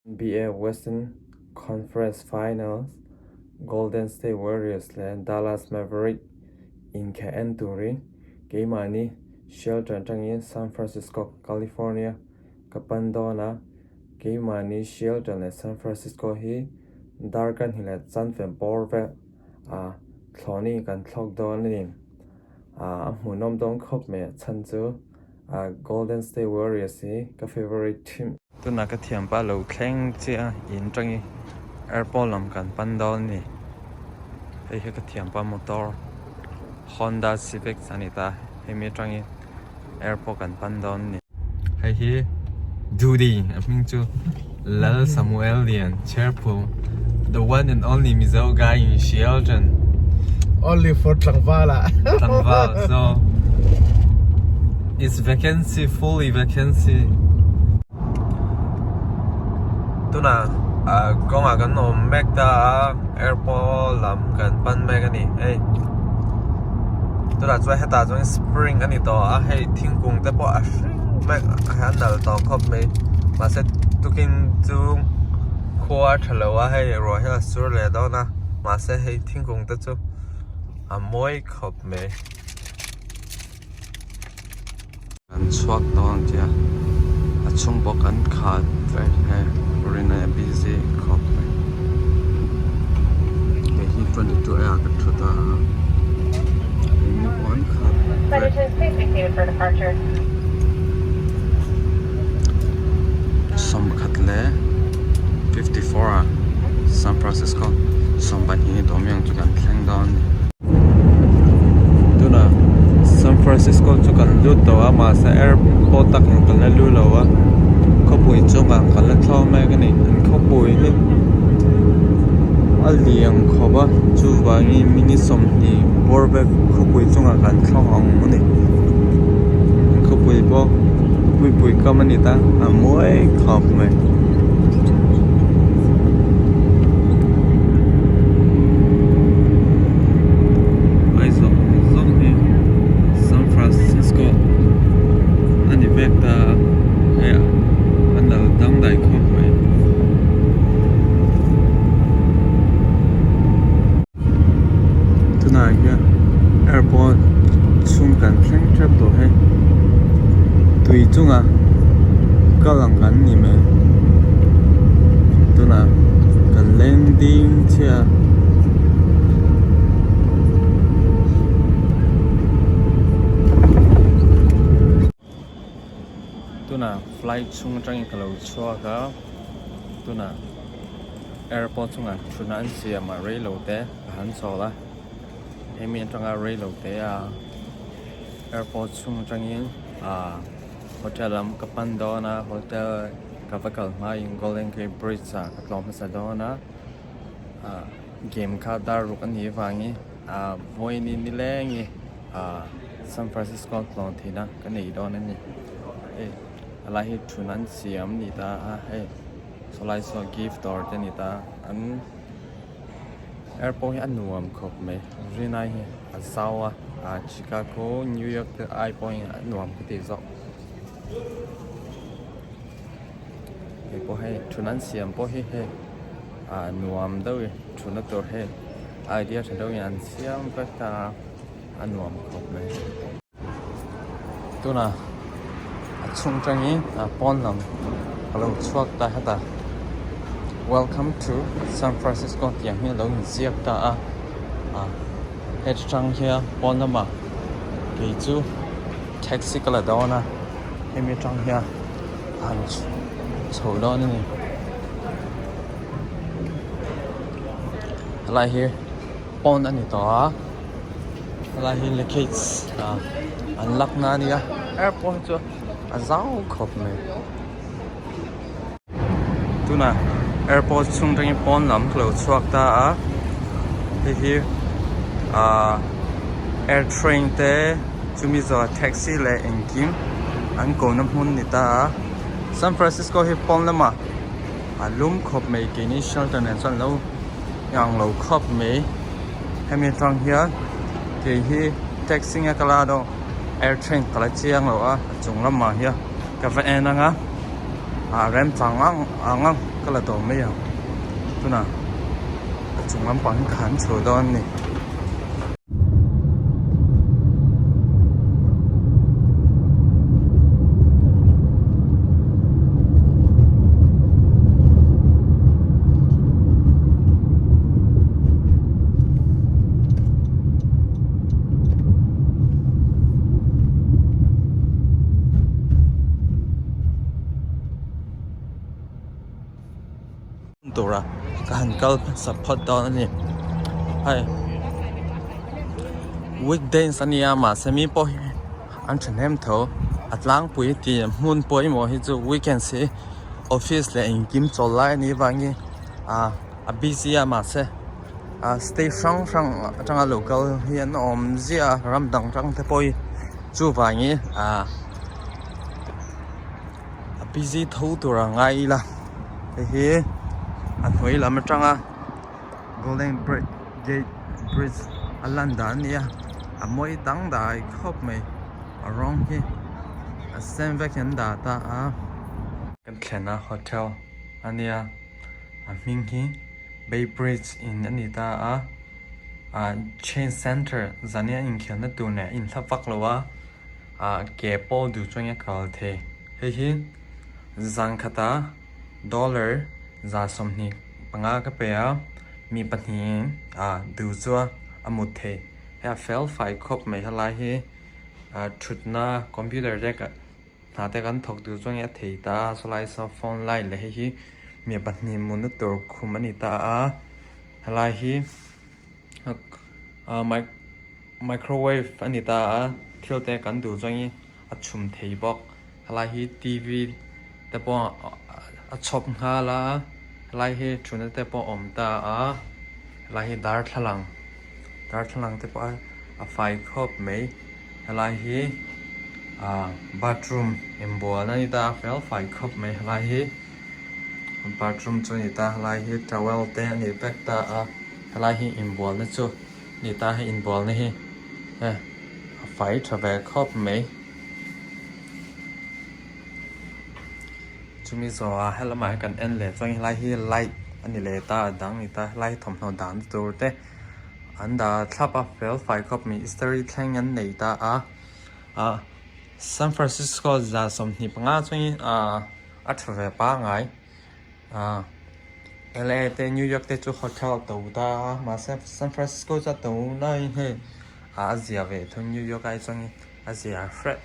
NBA Western Conference Finals, Golden State Warriors leh Dallas Maverick inkhelh en turin keimahni shelter atangin San Francisco, California ka pan dawn a. Keimahni shelter leh San Francisco hi darkar hnih leh chanve bawr vel a thlawhni kan thlawk dawn a ni. A hmuhnawm dawn khawp mai a chhan chu Golden State Warriors hi ka favourite team. Tunah ka thiampa lo thleng chiah a, in tangi airport lam kan pan dawn a ni. Hei hi ka thiampa motor Honda Civic a ni ta, hemi atangin airport kan pan dawn a ni. Hei hi Judy a hming chu Lal Samuel Lian Cherphu the one and only Mizo guy in Shelton. Only for tlangval ah. Tlangval so it's vacancy fully vacancy. Tunah kawngah kan awm mek ta a airport lam kan pan mek a ni hei tunah chuan hetah chuan spring a ni tawh a hei thingkung te pawh a hring vek a nal tawh khawp mai mahse tukin chu khua a tha lo a hei ruah hi a sur leh dawn a mahse hei thingkung te chu a mawi khawp mai. Kan chhuak dawn ang tia a chhung pawh kan khat vek e rin a busy khawp mai hei hi 22 a ka thu ta a eng pawh an khat vek. Sawmkhat leh 54 a San Francisco 12 dawm ang chu kan thleng dawn a ni. Tunah San Francisco chu kan lut tawh a mahse airport tak ang kan la lu lo a khawpui chungah kan la thlawm mek a ni an khawpui hi a lian khawp a chuvangin minute 20 bawr vel khawpui chungah kan thlawk ang a ni an khawpui pawh puipui kam a ni ta a mawi khawp mai. Ai zawng zawng hi San Francisco a ni vek ta a hei a nal dang daih khawp mai. Tunah hian airport chhung kan thleng tep tawh hei tui chungah kal ang kan ni mai tunah kan leng ding chhia a. Tunah flight chhung atangin ka lo chhuak a tunah airport chungah thutna an siam a rei lo te ka han chawl a hemi atanga rei lo te a airport chhung atangin ah hotel lam ka pan dawn a hotel ka va kal hmain golden gate bridge ah ka tlawm hmasa dawn a ah game kha dar ruk a nih avangin ah vawiin nilengin ah San Francisco tlawm theihna ka nei dawn a ni hei a lai hi thun an siam a ni ta a hei sawlai saw gift dawr te a ni ta an airport hi a nuam khawp mai rinai hi a zau a ah Chicago New York te ai pawhin a nuam ka tih zawk hei pawh hei thun an siam pawh hi hei ah nuam deuh thutna tur hei idea tha deuhin an siam vek ta a. A nuam khawp mai. Tunah a chhung tangin a pawn lam a lo chhuak ta hetah Welcome to San Francisco tih ang hi a lo inziak ta a. Ah heti tang hian pawn lamah kei chu taxi ka la dawn a hemi atang hian a han chho dawn a ni. Helai hi pawn a ni tawh a. Helai hi luggage ah an lak na a nia airport hi chu a zau khawp mai tunah airport chhung atangin pawn lam ka lo chhuak ta a hei hi ah air train te chumi zawhah taxi leh engkim an kohna hmun a ni ta a San Francisco hi pawn lamah a lum khawp mai keini shelter nen chuan lo ang lo khawp mai. Hemi atang hian kei hi taxi nge ka la dawn air train ka la chiang lo a a chung lamah hian ka va en ang a ah remchang ang ang ang. ka la tawh mai ang tunah a chung lampang hi ka han chho dawn a ni. Tura ka han kal hmasa phawt dawn a ni hei weekdays a nia mahse mi pawh hi an thahnem tho a tlangpui tih hmun pawimawh hi chu weekends hi office leh engkim chawl lai a nih vangin ah a busy a mahse ah state hrang hrang atanga lo kal hi an awm ziah a ram dang dang te pawh hi chuvangin ah a busy tho tur a ngai ila hei hi a hnuai lam atanga golden gate bridge a lan dan a ni a a mawi dangdai khawp mai a rawng hi a sen vek hian an dah ta a. Kan thlen a hotel a nia a hming hi bay bridge in a ni ta a ah chain center zania inkhelhna tur nen a inhla vak lo a. ah ke pawh duh chuan a kal thei hei hi zan khata dollar 25 ka pe a mi pahnih ah duh chuan a mut theih hei a fel fai khawp mai helai hi ah thutna computer te hna te kan thawk duh chuan a thei ta a sawlai saw phone line leh hei hi mi pahnih mutna tur khum a ni ta a helai hi ah mic microwave a ni ta a thil te kan duh zawngin a chhum thei bawk helai hi t v te pawh a chhawp nghal a helai hi thutna te pawh a awm ta a helai hi darthlalang darthlalang te pawh a fai khawp mai helai hi ah bathroom inbual a ni ta a fel fai khawp mai helai hi bathroom chu a ni ta helai hi towel te a ni vek ta a helai hi inbualna chu. Ni ta hei inbualna hi e a fai tha ve khawp mai chumi zawhah helamah hian kan en leh chuan helai hi light a ni leh ta a dang ni ta helai hi thawmhnaw dan tur te an dah thlap a fel fai khawp mai istiri thleng an nei ta a ah San Francisco 25 chuangin ah a tha ve pangai. Ah LA te New York te chu hotel a to ta a mahse San Francisco chu a to na in hei a zia ve thung New York ai chuan a zia hret.